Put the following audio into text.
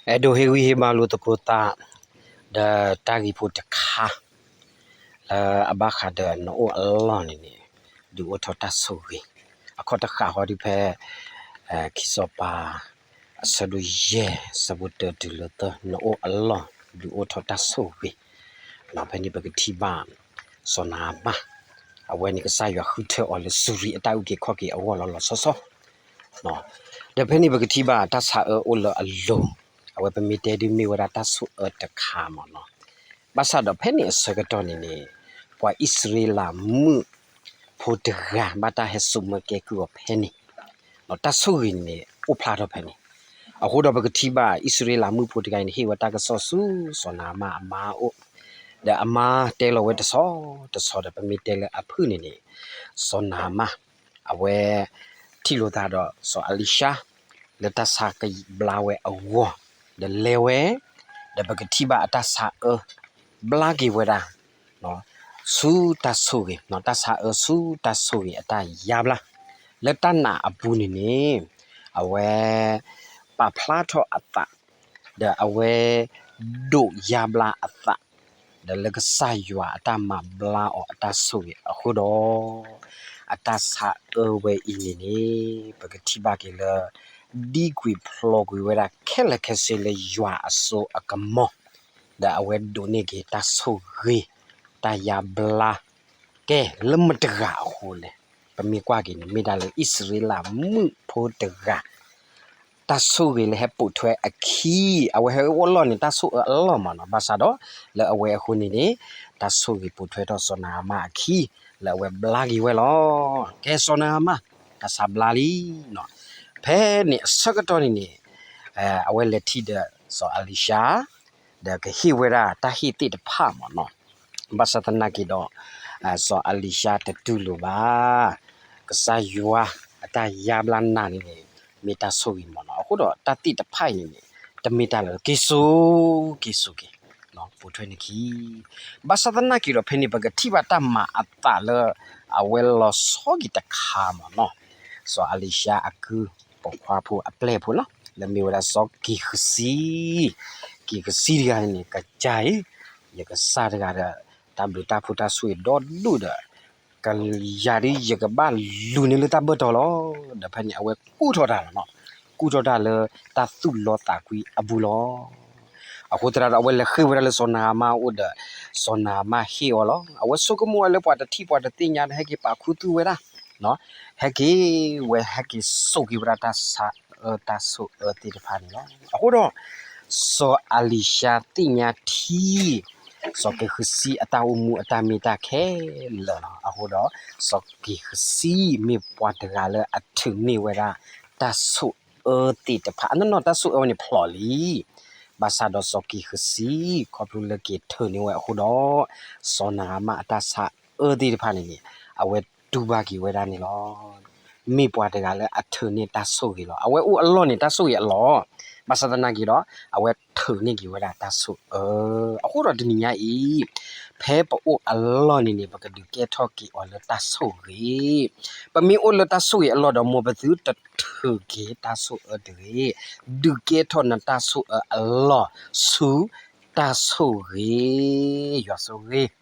အဲၣ်ဒိးဟ့ၣ်ဂံၢ်ဟ့ၣ်ဘါလိာ်သကိးသး ဒီးတၢ်ဂ့ၢ်ဖိတခါ လၢအဘၣ်ဃးဒီးနအိၣ်အလီၢ်န့ၣ်န့ၣ် ဒုးအိၣ်ထီၣ်တၢ်ဆိၣ်ဂ့ၤ, အခီၣ်တဃာ်ဃီဒုးဖဲ ခံစီၤပၤ အဆၢဒိၣ်ယဲၢ် ဆၢဖိတၢတုၤလၢသၢ နအိၣ်အလီၢ် ဒုးအိၣ်ထီၣ်တၢ်ဆိၣ်ဂ့ၤ, ဖဲန့ၣ်ပကထံၣ်ဘၣ် စီၤနၤအမၣ် အဝဲန့ၣ်ကစၢ်ယွၤဃုထၢအီၤလၢစူၤရံအတၢ်အုၣ်က့ၤခီၣ်က့ၤအဂီၢ်လီၤလီၤဆီဆီ ဒီးဖဲန့ၣ်ပကထံၣ်ဘၣ်တၢ်ဆါအၢအိၣ်လၢအလိၤ, အဝဲပမ့ၢ်တဲဒုးမ့ၢ်ဝဲဒၣ်တၢ်ဆိၣ်အၢတခါမ့ၢ်နီၤ, ဘၣ်ဆၣ်ဒီးဖဲန့ၣ်အဆၢကတီၢ်န့ၣ်န့ၣ် ပှၤအံၣ်စရ့လးမုၣ်ဖိတဂၤ ဘၣ်တၢ်ဟဲစိာ်မၢကဲကုၢ်အီၤဖဲန့ၣ်, တၢ်ဆိၣ်ဂ့ၤန့ၣ်အိၣ်ဖျါထီၣ်ဖဲန့ၣ်, အဃိဒီးပကထံၣ်ဘၣ်အံၣ်စရ့လးမုၣ်ဖိတဂၤအံၤန့ၣ် ဟ့ၣ်ဝဲတၢ်ကစီၣ်ဆူစီၤနၤအမၣ်အမါအိၣ်, ဒီးအမါတဲလီၤဝဲတဆီတဆီဒီး ပမ့ၢ်တဲလၢအဖုၣ်န့ၣ်န့ၣ် စီၤနၤအမၣ် အဝဲ ထံၣ်လိာ်သးဒီးစီၤအလံၤၡါ လၢတၢ်ဆါကဘျါဝဲအဂီၢ်, ဒီးလဲၤဝဲ, ဒီးပကထံၣ်ဘၣ်အတၢ်ဆါအၢ ဘျါက့ၤဝဲဒၣ် ဆူတၢ်ဆိၣ်ဂ့ၤ, တၢ်ဆါအၢဆူတၢ်ဆိၣ်ဂ့ၤအတၢ်ယါဘျါ, လၢတၢ်နာ်အပူၤန့ၣ်န့ၣ် အဝဲ ပာ်ဖျါထီၣ်အသး ဒီးအဝဲ ဒိးယါဘျါအသး, ဒီးလၢကစၢ်ယွၤအတၢ်မၤဘျါအီၤအတၢ်ဆိၣ်ဂ့ၤအဃိဒီး အတၢ်ဆါအၢဝဲအံၤန့ၣ်န့ၣ် ပကထံၣ်ဘၣ်က့ၤလၢ ဒံကွံာ်ဖျိးကွံာ်ဝဲဒၣ်ခဲလၢာ်ခဲဆ့လၢယွၤအစိအကမီၤ, ဒီးအဝဲဒိးန့ၢ်က့ၤတၢ်ဆိၣ်ဂ့ၤ တၢ်ယါဘျါ ကဲလၢမတဂၤအဃိလဲၣ်, ပမ့ၢ်ကွၢ်က့ၤန့ၣ် မ့ၢ်ဒၣ်လၢအံၣ်စရ့လးမုၣ်ဖိတဂၤ တၢ်ဆိၣ်ဂ့ၤလၢဟဲပိာ်ထွဲအခံ, အဝဲဟဲအိၣ်အလီၢ်န့ၣ် တၢ်ဆိၣ်အၢအလီၢ်မ့ၢ်နီၤ, ဘၣ်ဆၣ်ဒီး လၢအဝဲအဃိန့ၣ်န့ၣ် တၢ်ဆိၣ်ဂ့ၤပိာ်ထွဲထီၣ်စီၤနၤအမၣ်အခံ, လၢအဝဲဘျါက့ၤဝဲလီၤ. ကဲစီၤနၤအမၣ် တၢ်ဆါဘျါလံနီၤ, ဖဲန့ၣ်အဆၢကတီၢ်န့ၣ်န့ၣ် အဝဲလဲၤထံၣ်ဒီးစီၤအလံၤၡါ ဒီးကဟ့ၣ်ဝဲဒၣ်တၢ်ဟ့ၣ်သ့ၣ်တဖၣ်မ့ၢ်နီၤ, ဘၣ်ဆၣ်သနာ်က့ဒီး စီၤအလံၤၡါတတူၢ်လိာ်ဘၣ် ကစၢ်ယွၤအတၢ်ယါဘျါနၤန့ၣ်န့ၣ် မ့ၢ်တၢ်ဆိၣ်ဂ့ၤမ့ၢ်နီၤ, အဃိဒီးတၢ်သ့ၣ်တဖၣ်အံၤန့ၣ်န့ၣ် တမ့ၢ်တၢ်လၢက့ၤစိၤက့ၤစိၤက့ၤ ပိာ်ထွဲနခံ, ဘၣ်ဆၣ်သနာ်က့ဒီး ဖဲန့ၣ်ပကထံၣ်ဘၣ်တၢ်မၤအသးလၢ အဝဲလီၤဆီက့ၤတခါမ့ၢ်နီၤ, စီၤအလံၤၡါအကုၢ်ပိာ်ခွါဖိအပျဲၢ်ဖိလီၤ, လၢမ့ၢ်ဝဲဒၣ်စီၤက့ၤဃစံ, က့ၤဃစံတဂၤန့ၣ် ကစၢ်အံၤ, ယကစၢ်တဂၤဒီး တၢ်ဘျုးတၢ်ဖှိၣ်တၢ်ဆိၣ်ဂ့ၤဒီဒူၣ်ဒီး ကယၤဒ်ယကဘၣ်လူၤန့ၢ်လၢတၢ်ဘၢၣ်တီၤလီၤ. ဒီးဖဲန့ၣ် အဝဲကူၣ်ထီၣ်တၢ်လီၤနီၤ, ကူၣ်ထီၣ်တၢ်လၢတၢ်သူၣ်လီသးကွံအပူၤလီၤ. အဃိသတးဒီး အဝဲလဲၤဃ့ၢ်ဝဲဒၣ်လၢစီၤနၤအမၣ်အအိၣ်ဒီး စီၤနၤအမၣ်ဟ့ၣ်အီၤလီၤ. အဝဲဆိကမိၣ်ဝဲလၢပှၤတထံၣ်ပှၤတသ့ၣ်ညါဒီး ဟဲက့ၤပာ်ခူသူၣ်ဝဲဒၣ် ဟဲက့ၤဝဲ ဟဲက့ၤစိာ်က့ၤဝဲဒၣ်တၢ်ဆါအၢတၢ်ဆိၣ်အၢသ့ၣ်တဖၣ်န့ၣ်လီၤ. အဃိဒီး စီၤအလံၤၡါသ့ၣ်ညါထံ စီၤက့ၤဃစံအတၢ်အိၣ်မူအတၢ်မ့ၢ်တၢ်ခဲလၢာ်လီၤ. အဃိဒီး စီၤက့ၤဃစံမ့ၢ်ပှၤတဂၤလၢအထုးန့ၢ်ဝဲဒၣ် တၢ်ဆိၣ်အၢသ့ၣ်တဖၣ် အနီၢ်နီၢ်တၢ်ဆိၣ်အၢဝဲန့ၣ်ဖျိးလံ. ဘၣ်ဆၣ်ဒီးစီၤက့ၤဃစံ ခီဖျိလၢက့ၤထုးန့ၢ်ဝဲအဃိဒီး စီၤနၤအမၣ်အတၢ်ဆါအၢသ့ၣ်တဖၣ်န့ၣ်န့ၣ် အဝဲတူၢ်ဘၣ်က့ၤဝဲဒၣ်န့ၣ်လီၤ. မ့ၢ်ပှၤတဂၤလၢအထုးန့ၢ်တၢ်ဆိၣ်ဂ့ၤလီၤ. အဝဲအိၣ်အလီၢ်န့ၣ် တၢ်ဆိၣ်ဂ့ၤအလီၢ်, ဘၣ်ဆၣ်သနာ်က့ဒီး အဝဲထုးန့ၢ်က့ၤဝဲဒၣ်တၢ်ဆိၣ်အၢ. အဃိဒီးတနံၤညါအံၤ ဖဲပအိၣ်အလီၢ်န့ၣ်န့ၣ် ပကဒုးကဲထီၣ်က့ၤအီၤလၢတၢ်ဆိၣ်ဂ့ၤ, ပမ့ၢ်အိၣ်လၢတၢ်ဆိၣ်ဂ့ၤအလီၢ်ဒီး မ်ပသုတထုးက့ၤတၢ်ဆိၣ်အၢတဂ့ၤ, ဒုးကဲထီၣ်နတၢ်ဆိၣ်အၢအလီၢ်ဆူတၢ်ဆိၣ်ဂ့ၤ, ယွၤဆိၣ်ဂ့ၤ